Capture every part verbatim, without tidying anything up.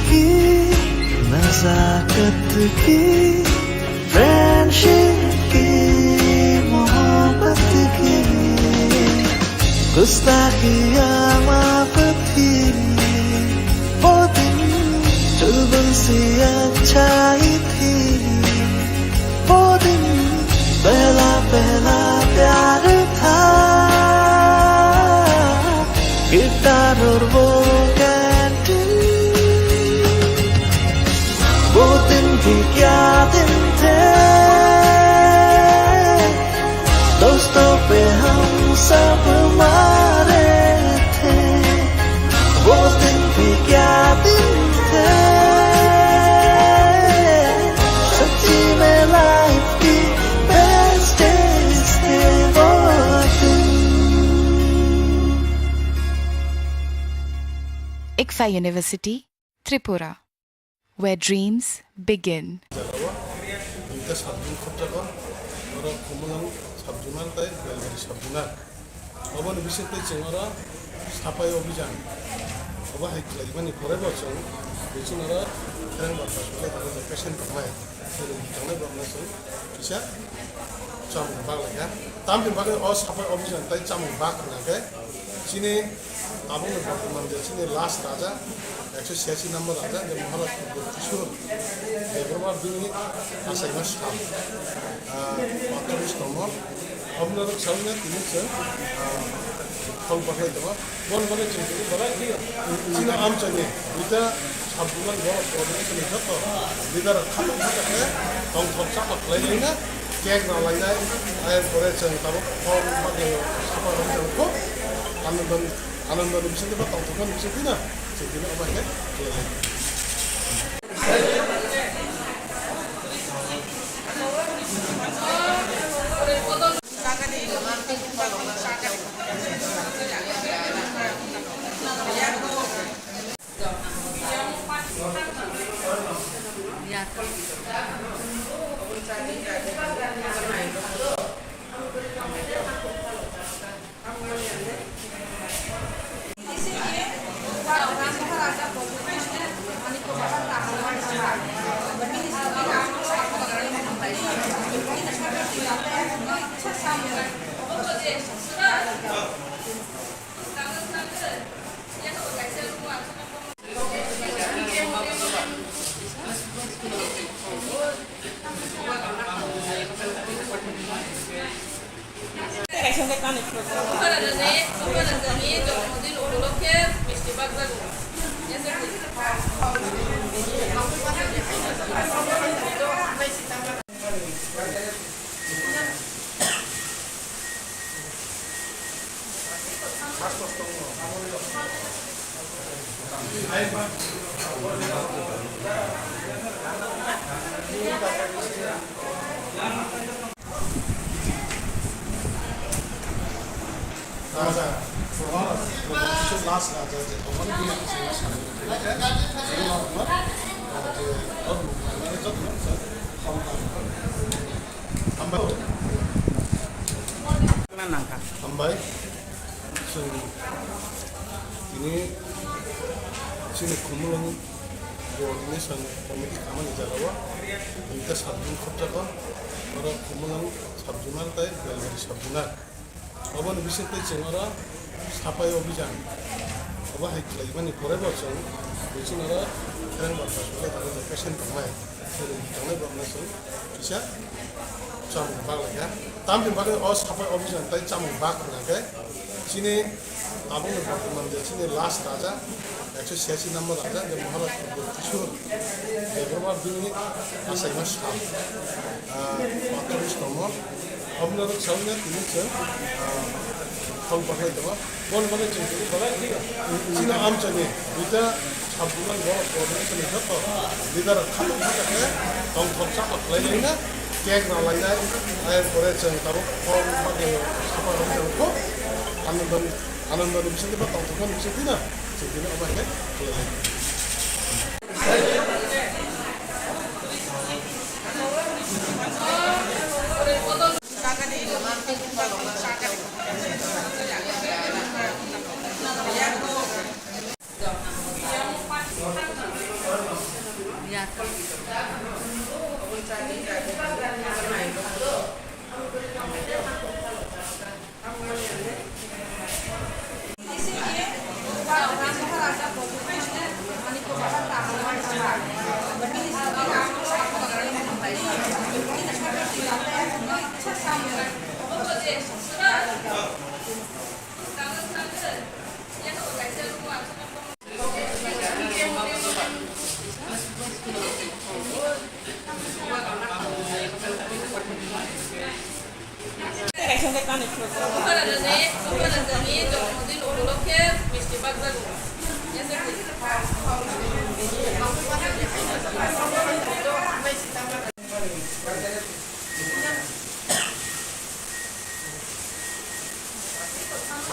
की नजाकत की, फ्रेंडशिप की, मोहब्बत की, गुस्ताखियाँ माफ थी। वो दिन चुलबुल सी अच्छाई थी। वो दिन पहला पहला प्यार था, गिटार और वो कैंटीन। वो दिन भी क्या दिन थे, दोस्तों पे हम सब मारे थे। वो दिन भी क्या दिन थे, सच्ची में लाइफ की बेस्ट डेज थे वो दिन। ICFAI University, Tripura, where dreams begin. Jagao, duita sub-zone khopjago, oro Khumulwng sub-zonal tei Belbari sub-zonal. Oboni bisingtwi chwng oro sapai obijan. Obo hai khlaimani pore bo chwng, biching oro pherang barsa sulai tongo, patient tongnai, chwng tongnai borokno chwng kisa chamung bak lai kha. Tamni bagwi o sapai obijan tei chamung bak hwnkha khe chini tabukni bortoman je chini last raja, ekso siyasi number raja, je Maharaj Purbo Kishore Debbarma bini achaima sal, ah, patris tongmo. Obwno rwksaui no tini chwng, ah, phol baklai tongo. Bon bagwi chwng tini belai kheno chini amchaini duita sub-zonal borok coordination ni joto leader rok khatung khatung khe tongthok chapak khlai laina cake rw lainai. Ayang pore chwng tabuk phol bagwi sapa rok chwng khub anandoni, anandoni bisingtwi ba tongthokmani bisingtwi no chwng tini obo khe khlai lai. Raja, last raja je, hambai. Hambai. Chwng tini chini Khumulwng coordination committee khamani jagao duita sub-zone khopjago. Oro Khumulwng sub-zonal tei Belbari sub-zonal. Oboni bisingtwi chwng oro sapai obijan. Obo hai khlaimani pore bo chwng biching oro pherang barsa sulai tongo, patient tongnai, chwng tongnai borokno chwng kisa chamung bak lai kha. Tamni bagwi o sapai obijan tei chamung bak hwnkha khe chini tabukni bortoman je chini last raja, ekso siyasi number raja je Maharaj Purbo Kishore Debbarma bini achaima sal, ah, patris tongmo. Obwno rwksaui no tini chwng, ah, phol baklai tongo. Boni bagwi chwng tini belai kheno chini amchaini duita sub-zonal borok coordination ni joto leader rok khatung khatung khe tongthok chapak khlai laina cake rw lainai. Ayang pore chwng tabuk phol bagwi sapa rok chwng khub anandoni, anandoni bisingtwi ba tongthokmani bisingtwi no chwng tini obo khe khlai lai.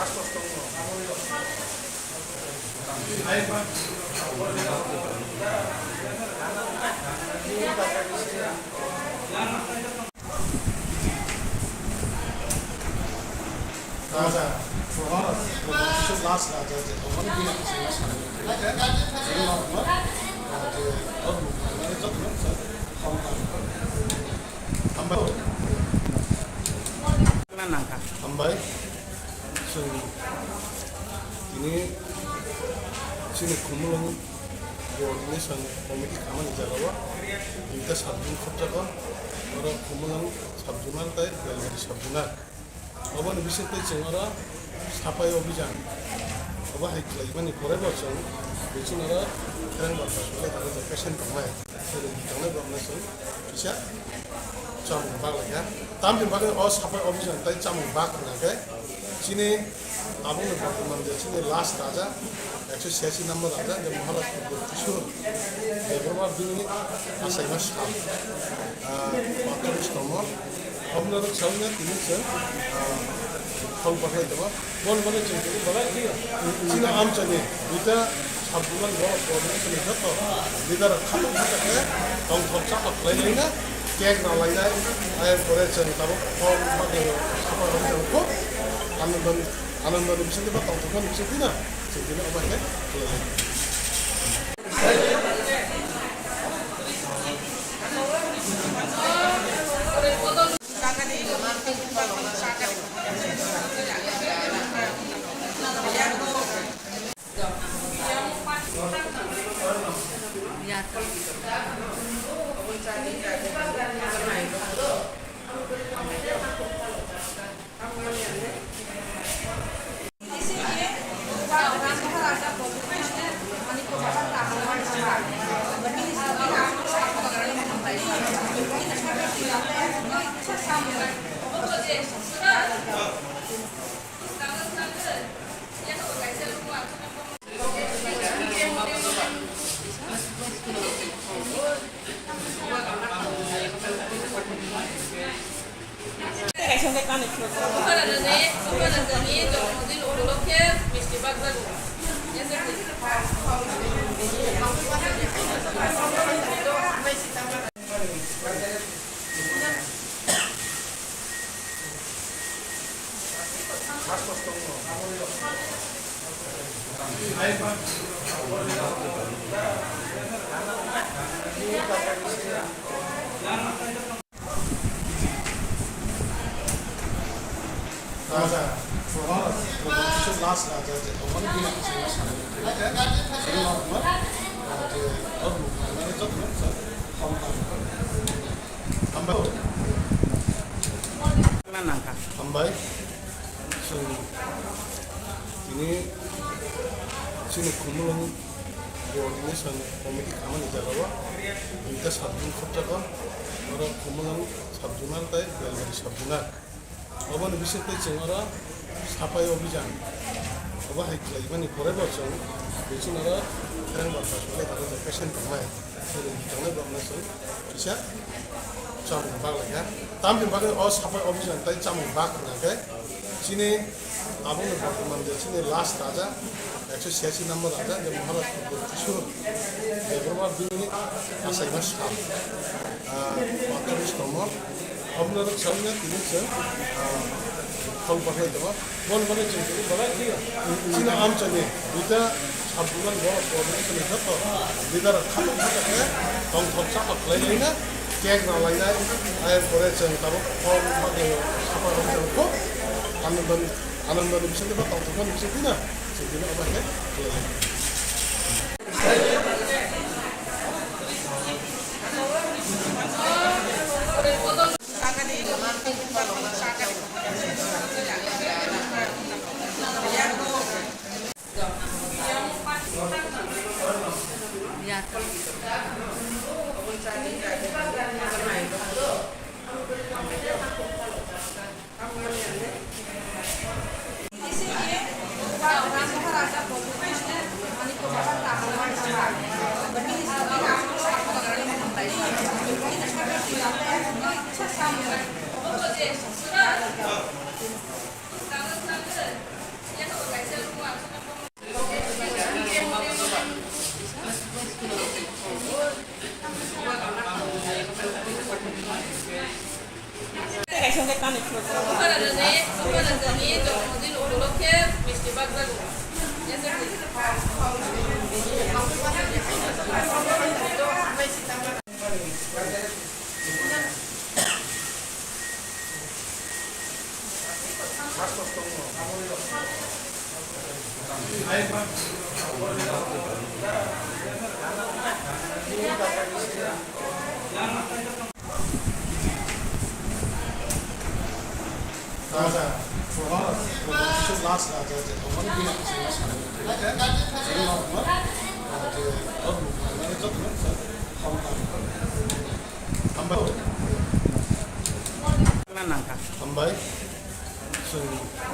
Raja, Prohor, Prohor, last Raja, je Prohor bini bisingo sari. Jini Mahatma, je Dhormo, mane jotono sa, Hambai. Hambai. Hambai. Chwng tini chini Khumulwng Coordination Committee khamani jagao duita subject khopjago. Oro Khumulwng subject tei Belgari subject. Oboni bisingtwi chwng oro sapai obijan obo hai khlaimani pore bo chwng biching oro kherang barsa sulai thangwi patient tongnai. Oro tongnai borokno chwng kisa chamung bak lai kha. Tamni bagwi o sapai obijan tei chamung bak wngkha khe chini tabukni bortoman je chini last raja, ekso siyasi number raja, je Maharaj Purbo Trisur, Debbarma bini achaima sal, ah, patris tomo, obwno rwk saui no tini chwng, ah, thong paklai tongo. Bon bagwi chwng tini belai kheno chini amchaini duita subdivision borok coordination ni joto leader rok khatung khatung khe tongthok chathok khlai laina cake rw lainai. Ayang pore chwng tabuk thong bagwi sapa rok chwng khub anandoni, anandoni bisingtwi ba tongthokmani bisingtwi no chwng tini obo khe khlai lainai. Raja, Prohor, Prohor, last Raja, je Prohor bini bisingo sari. Jini Mahatma, je Dhormo, mane jotono sa, Hambai. Hambai. Hambai. Chwng tini chini Khumulwng Coordination Committee khamani jagao duita subdivision khopjago, oro Khumulwng subdivision tei Belgari subdivision. Oboni bisingtwi chwng oro sapai obijan obo hai khlaimani pore bo chwng biching oro kherang barsa sulai thangwi patient tongnai. Oro tongnai borokno chwng kisa chamung bak lai kha. Tamni bagwi o sapai obijan tei chamung bak wngkha khe chini tabukni bortoman je chini last raja, ekso siyasi number raja, je Maharaj Purbo Trisur, Debbarma bini achaima sal, ah, patris tomo, obwno rwk saui no tini chwng, ah, thong paklai tongo. Bon bagwi chwng tini belai kheno chini amchaini duita subdivision borok coordination ni joto leader rok khatung khatung khe tongthok chathok khlai laina cake rw lainai. Ayang pore chwng tabuk thong bagwi sapa rok chwng khub anandoni, anandoni bisingtwi ba tongthokmani bisingtwi no chwng tini obo khe khlai lainai. Hambai. Chwng